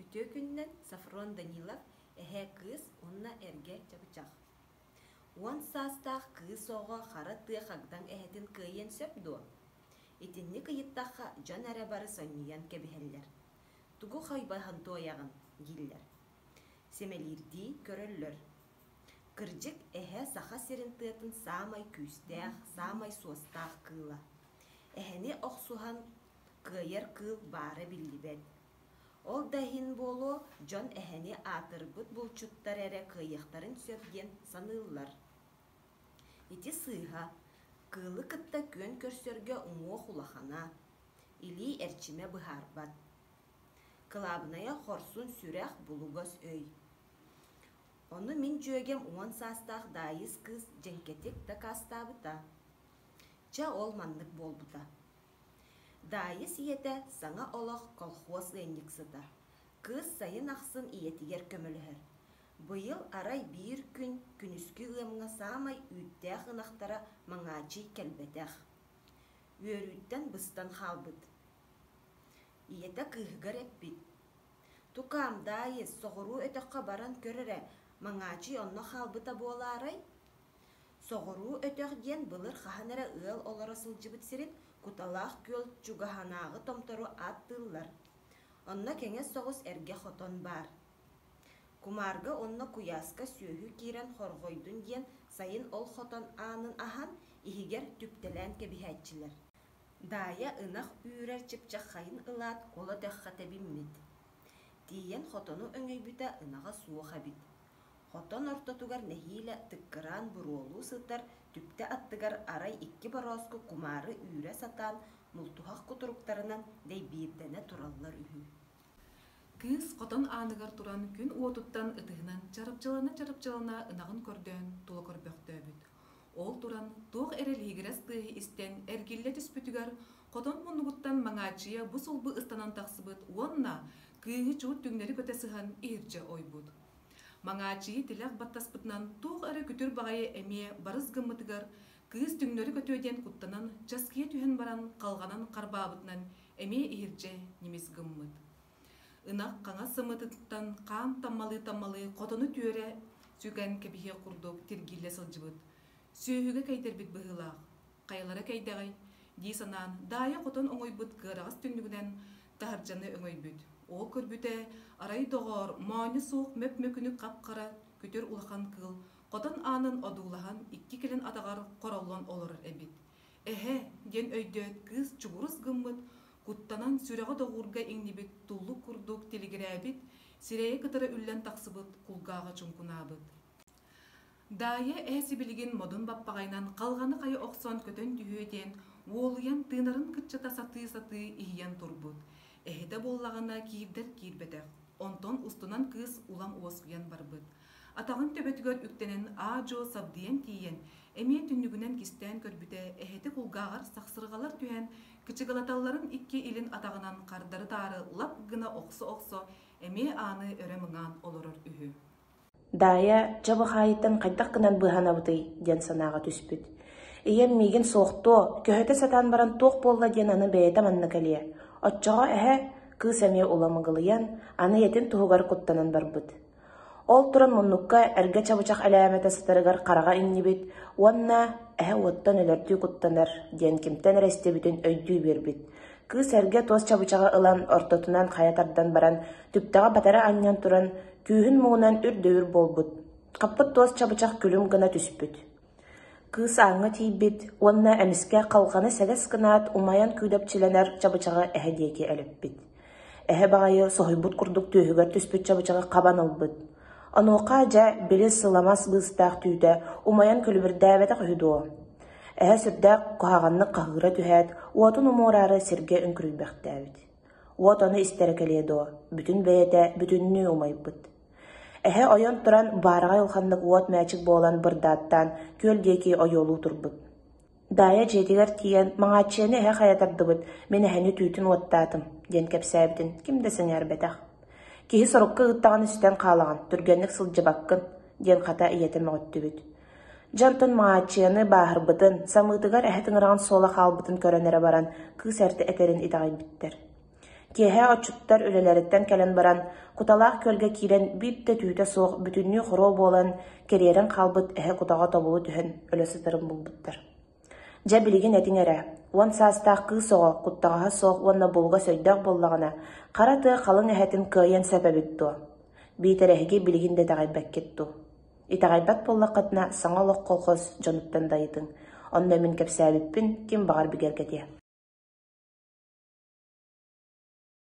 Үтүө күнүнэн Софрон Данилов эһээ кыыс уонна эргэ чабычах. Уон саастаах кыыс оҕо хара тыа хагдаҥ эһэтин кыайыан сөп дуо? Итинник ыйыттахха дьон эрэ бары сонньуйан кэбиһэллэр. Тугу хойбоһон туойаҕын дииллэр. Сэмэлиирдии көрөллөр. Кырдьык, эһэ Саха сирин тыатын саамай күүстээх, саамай суостаах кыыла. Эһэни охсуһан кыайар кыыл баара биллибэт. Ол да иһин буолуо, дьон эһэни аатырбыт булчуттар эрэ кыайыахтарын сөп диэн саныыллар. Ити сыыһа, кыылы кытта күөн көрсөргө уҥуох улахана, илии эрчимэ быһаарбат. Кылаабынайа хорсун сүрэх, булугас өй. Ону мин дьүөгэм уон саастаах Даайыс кыыс дьэҥкэтик дакаастаабыта. Чэ, ол маннык буолбута. Даайыс ийэтэ Саҥа олох колхуос ыанньыксыта. Кыыс сайын ахсын ийэтигэр көмөлөһөр. Быйыл арай биир күн күнүскү ыамҥа саамай үүттээх ынахтара Маҥаачый кэлбэтэх. Үөрүүттэн быстан хаалбыт. Ийэтэ кыыһыгар эппит: «Тукаам, Даайыс, соҕуруу өтөххө баран көр эрэ, Маҥаачый онно хаалбыта буолаарай?» Соҕуруу өтөх диэн былыр хаһан эрэ ыал олоро сылдьыбыт сирин Куталаах күөл чугаһынааҕы томтору ааттыыллар. Онно кэҥэс соҕус эргэ хотон баар. Кумаарга уонна куйааска сүөһү киирэн хорҕойдун диэн сайын ол хотон аанын аһан, иһигэр түптэлээн кэбиһээччилэр. Даайа ынах үүрэр чыпчаххайын ылаат ол өтөххө тэбиммит. Тиийэн хотону өҥөйбүтэ ынаҕа суох эбит. Хотон ортотугар нэһиилэ тыккыраан буруолуу сытар түптэ аттыгар арай икки борооску кумаары үүрэ сатаан мултуһах кутуруктарынан дэйбиирдэнэ тураллар үһү. Кыыс хотон ааныгар туран күн уотуттан ытыһынан чарапчылана-чарапчылана ынаҕын көрдөөн тула көрбөхтөөбүт. Ол туран туох эрэ лиһигирэс тыаһы истэн эргиллэ түспүтүгэр хотон муннугуттан Маҥааччыйа бу сулбу ыстанан тахсыбыт уонна кыыһы чуут түҥнэри көтө сыһан иһирдьэ ойбут. Маҥааччыйы тилэх баттаспытынан туох эрэ күтүр баҕайы эмиэ барыс гыммытыгар кыыс түҥнэри көтүө диэн куттанан часкыйа түһэн баран халҕанан харбаабытынан эмиэ иһирдьэ ньимис гыммыт. Ынах хаҥас сымыытыттан хаан таммалыы-таммалыы хотону түөрэ сүгэн кэбиһиэх курдук тиргиллэ сылдьыбыт. Сүөһүгэ кэйдэрбит быһыылаах. Хайалара кэйдэҕэй? дии санаан, Даайа хотон оҥойбут кыараҕас түннүгүнэн таһырдьаны өҥөйбүт. Ол көрбүтэ, арай доҕоор, моонньо суох мөп-мөкүнүк хап-хара күтүр улахан кыыл хотон аанын одуулаһан икки кэлин атаҕар хороллон олорор эбит. Эһэ диэн өйдөөт кыыс чугурус гыммыт, куттанан сүрэҕэ доҕуурга иҥнибит туллук курдук тилигирээбит, сирэйэ кытары үллэн тахсыбыт кулгааҕа чуҥкунаабыт. Даайа эһэ сибилигин модун баппаҕайынан халҕаны хайа охсон көтөн түһүө диэн уолуйан тыынарын кыччата сатыы-сатыы иһийэн турбут. Эһэтэ буоллаҕына киирдэр киирбэтэх, онтон устунан кыыс улам уоскуйан барбыт. Атаҕын төбөтүгэр үктэнэн аа-дьуо сабдыйан тиийэн, эмиэ түннүгүнэн кистээн көрбүтэ, эһэтэ кулгааҕар сахсырҕалар түһэн, кычыгылаталларын икки илин атаҕынан хардары-таары лап гына охсо-охсо, эмиэ ааны өрө мыҥаан олорор үһү. Даайа чэ быхаайыттан хайдах гынан быыһанабытый диэн санааҕа түспүт. Ийэм миигин суохтуо, көһүтэ сатаан баран туох буолла диэн аны бэйэтэ манна кэлиэ. Оччоҕо эһэ кыыс эмиэ улам ыгылыйан, аны ийэтин туһугар куттанан барбыт. Ол туран муннукка эргэ чабычах элээмэтэ сытарыгар хараҕа иҥнибит уонна эһэ уоттан өлөрдүү куттанар диэн кимтэн эрэ истибитин өйдүү биэрбит. Кыыс эргэ туос чабычаҕы ылан ортотунан хайа тардан баран түптэҕэ батары анньан туран күүһүн муҥунан үр-дөйүр буолбут. Хаппыт туос чабычах күлүм гына түспүт. Кыыс ааҥҥа тиийбит уонна эмискэ халҕаны сэгэс гынаат умайан күүдэпчилэнэр чабычаҕы эһэ диэки элиппит. Эһэ баҕайы соһуйбут курдук түөһүгэр түспүт чабычаҕы хабан ылбыт. Онуоха дьэ били сыламас быыстаах түүтэ умайан күлүмүрдээбэтэх үһү дуо? Эһэ сүрдээх куһаҕаннык хаһыыра түһээт, уотун умуораары сиргэ үҥкүрүйбэхтээбит. Уот ону истэрэ кэлиэ дуо, бүтүн бэйэтэ бүтүннүү умайбыт. Эһэ ойон туран баараҕай улаханнык уот мээчик буолан бырдааттаан күөл диэки ойуолуу турбут. Даайа дьиэтигэр тиийэн «Маҥааччыйаны эһэ хайа тардыбыт, мин эһэни түүтүн уоттаатым» диэн кэпсээбитин ким да сэҥээрбэтэх. «Киһи сорукка ыыттаҕына сүтэн хаалаҕын, түргэнник сылдьыбаккын» диэн хата ийэтэ мөҕүттүбүт. Дьэ онтон Маҥааччыйаны бааһырбытын, самыытыгар эһэ тыҥыраҕын суола хаалбытын көрөн эрэ баран кыыс эрдэ этэрин итэҕэйбиттэр. Киэһэ отчуттар үлэлэриттэн кэлэн баран, Куталаах күөлгэ киирэн биир да түүтэ суох бүтүннүү хоруо буолан, кэриэрэн хаалбыт эһэ кутаҕа тобулу түһэн өлө сытарын булбуттар. Дьэ билигин этиҥ эрэ, уон саастаах кыыс оҕо куттаҕаһа суох уонна булугас өйдөөх буоллаҕына, хара тыа халыҥ эһэтин кыайыан сөп эбит дуо? Биитэр эһиги билигин да итэҕэйбэккит дуу? Итэҕэйбэт буоллаххытына, Саҥа олох колхоз дьонуттан дайытыҥ, онно мин кэпсээбиппин ким баҕар бигэргэтиэ.